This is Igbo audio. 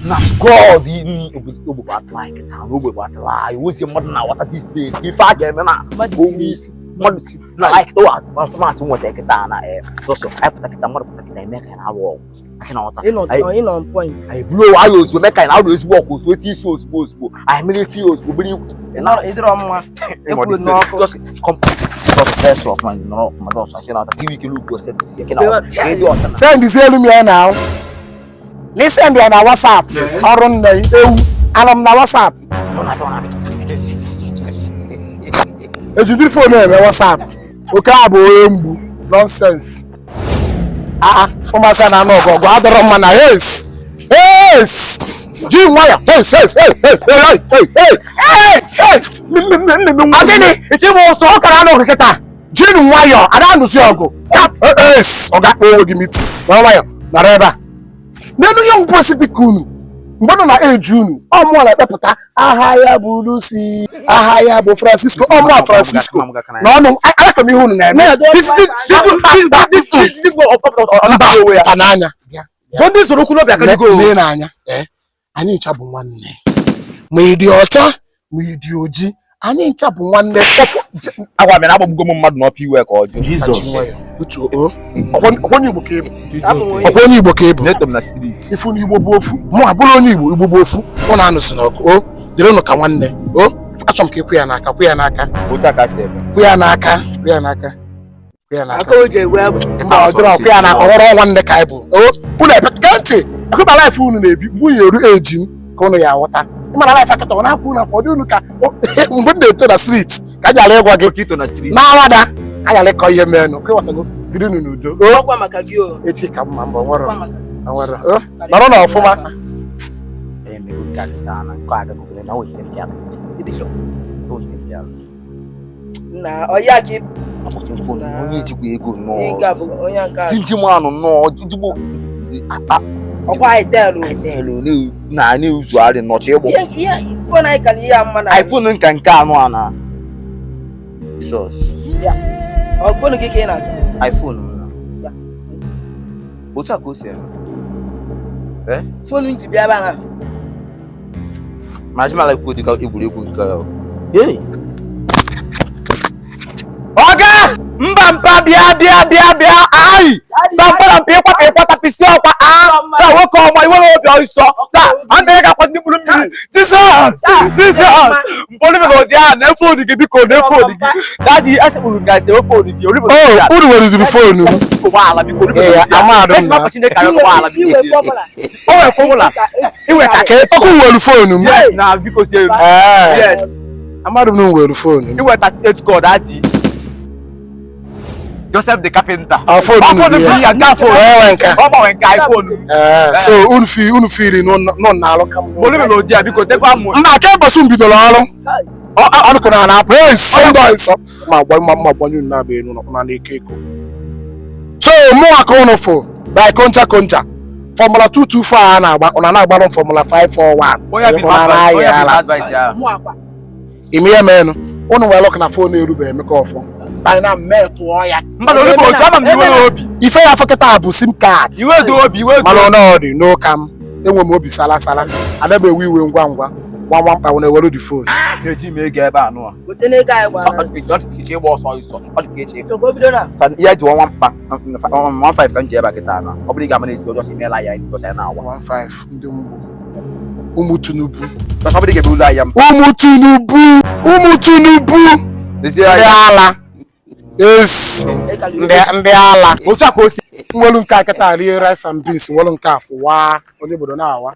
Na God ni ogbe gbatịla anyị kịta na ogbe gbatịla anyị ozi mmadụ na-aghọta these days ka ife a ga-eme na onwe isi mmadụ si na like to smart nweta kịta na sọsọ anyị pụta kịta mmadụ pụta kịta eme ka anyị na-alụ ọgụ anyị na-aghọta Ịnọ on point. Anyị buru onwe anyị ozugbo mee ka anyị na-alụ ezigbo ọgụ ozugbo eti isi ozugbo ozugbo anyị mere ife ya ozugbo biri ikwu. Ịdịrọ mma. Ekwuru n'ọkụ. Just come, just dress ọfụma, nọrọ ọfụma, just anyị na-aghọta ka iwe ike look sexy ka na-aghọta ka ịdị ọcha na Send elu m ya na na send ya na WhatsApp. Ọrụ nne ewu anọ m na WhatsApp. Ọ na-abịa, ọ na-abịa. Ejidiri phone eme WhatsApp. Oke a bụ onye mgbu nonsense. Aa, ụmụasị na anụ ọgụ ọgụ adọrọ mma na hes hes ji nwayọ hes hes hey hey hey hey hey hey hey. Agịnị Eche m ọsọ. Ọ kara anụ ọgụ kịta jinu nwayọ ada anụsi ọgụ ka es ọ ga-akpọ onwe gị miti nọrọ nwayọ nọrọ ebe a n'elu ihe mposi dị ka unu mgbe nọ na eji unu ọmụọ na-ekpepụta aha ya bụ Lucy, aha ya bụ Francisco, ọmụọ Francisco na ọnụ alaka m ihe unu na-eme. Mba ta n'anya. Ndị zoro okwu n'obi akarigo. Lee n'anya. Anyị ncha bụ nwanne, ma ị dị ọcha ma ị dị oji, anyị ncha bụ nwanne. Agwa mere agbagbugo m mmadụ n'ọpụ iwe ka ọ jụ. Otu o ọkwa onye Igbo ka ị bụ. Abụ m onye Ọkwa onye Igbo ka ị bụ. Neto m na street. Ifu na Igbo bụ ofu, mụ abụrụ onye Igbo, Igbo bụ ofu. Ụnụ anụsị n'ọkụ o dịrịnụ ka nwanne o. Achọrọ m ka ị kwụ ya n'aka, kwụ ya n'aka. Otu a ka si eme. Kwụ ya n'aka, kwụ ya n'aka, kwụ ya n'aka. Aka o ji ewe egbe. Mba, ọ dịrọ, kwụ ya n'aka. Ọghọrọ nwanne ka anyị bụ o. Unu ebe gee ntị ekweba life unu na-ebi mgbe unu eru eji m ka unu ya aghọta. Ịmara life akịta ọ na-akwụ unu akwa ọ dị unu ka mgbe m na-eto na street ka a jara ịgwa gị. Oke ito na street. Na awada ayara ịkọ ihe meenụ ka ịghọtago biri unu n'udo o. Ọkwa maka gị o. Echi ka mma mbọ nwere Ọkwa maka gị. nwere o nọrọ na ọfụma. Emego nke a kịta na nke a gagogoro na o jide m bịara. Ịdị sure? O jide m bịara. Na ọya ka Agbụsị m phone onye ejikwa ego ị ga nnọọ. bụ onye nke a. Stingy man nnọọ ojigbo. Ọkwa itel o. Na na-ezugharị nnọchi ịgbụ. Ihe ihe phone anyị ka na ihe a mma na. iPhone nka nke anụ a na. Jesus. Ọ phone gị ka ị na-achọ. iPhone m na. Ya. Otu a ka o si eme. Phone m ji bịa ebe a. Ma ajụmala ekwu dịka egwuregwu nke a. Hey! Ọga! Mba mpa bịa bịa bịa bịa ayi! Mba mpa na mpa ịkwata ịkwata pịsị ọkwa a taa nwoke ọma iwe na obi ọsọ taa a mere ka akwa ndị mkpụrụ mmiri Jizọs Jizọs mpolu mere ụdị a na efe odi gị biko na efe odi gị daddy esekpuru nga na efe odi gị o unu wereziri phone m. Biko gbaala biko. Ee, amaadụ m na Chineke arịọ gbaala biko. Iwe fọmụla. O nwere fọmụla iwe ka ka etu ọkụ were phone m. Yes na biko sie. Ee. Yes. Amadụ m na m were phone m. Iwe 38 god daddy Joseph the carpenter. Ọ phone Ọ unu phone bụ bụ ya. ya nke phone. Ee, nwe nke. Ọ gbanwe nke iPhone. Ee, so unu fili nọ na-alụ ka m. Olu mere odi a biko tekwa mụ. Mba kemgbe m bidoro ọrụ ọnụkụ na na-apụ esi ndị ọsọ ma gba ma ma gbanye unu na-abịa enu na na-eke eko so mụnwa ka unu fụ by konta konta Formula 224 a na-agba ụna na-agbarụ m Formula 541. Onye bi Ụna na-ayị onye bi ala. advice ya. Mụ akwa. Ime ihe menụ unu nwere lọk na phone erube Emeka ọfọ by na mee tụọ ya. Mba na olu bụ otu ama m iwe obi. Ife ya afọ kịta bụ SIM card. Iwe dị obi iwe dị. Mana ọ na ọ dị n'ụka m enwe m obi sala sala ada m ewe iwe ngwa ngwa nwa nwa mkpa wee were dị phone. Na-eji m ego ebe a nụ a. Weta n'ego anyị gbara. Ọ dị ka eche ịgba ọsọ ọsọ. Ọ dị ka eche. Chọkwa obido na. Sa ihe ji nwa mkpa 15 ka m ji ebe a kịta na. Ọ bụrụ ị ga-ama na eji ọjọọ si meela ya anyị gosi ya na-awa. 15 ndị mgbu ụmụ Tinubu. Ọsọ bụrụ ị ga-eburu ụlọ ahịa m. Ụmụ Tinubu, ụmụ Tinubu. N'ezie Ndị ahịa. ala ezi ndị ndị ala. Otu a ka o si. Nwelu nke a kịta rie rice and beans, nwelu nke a fụwa onye obodo na-awa.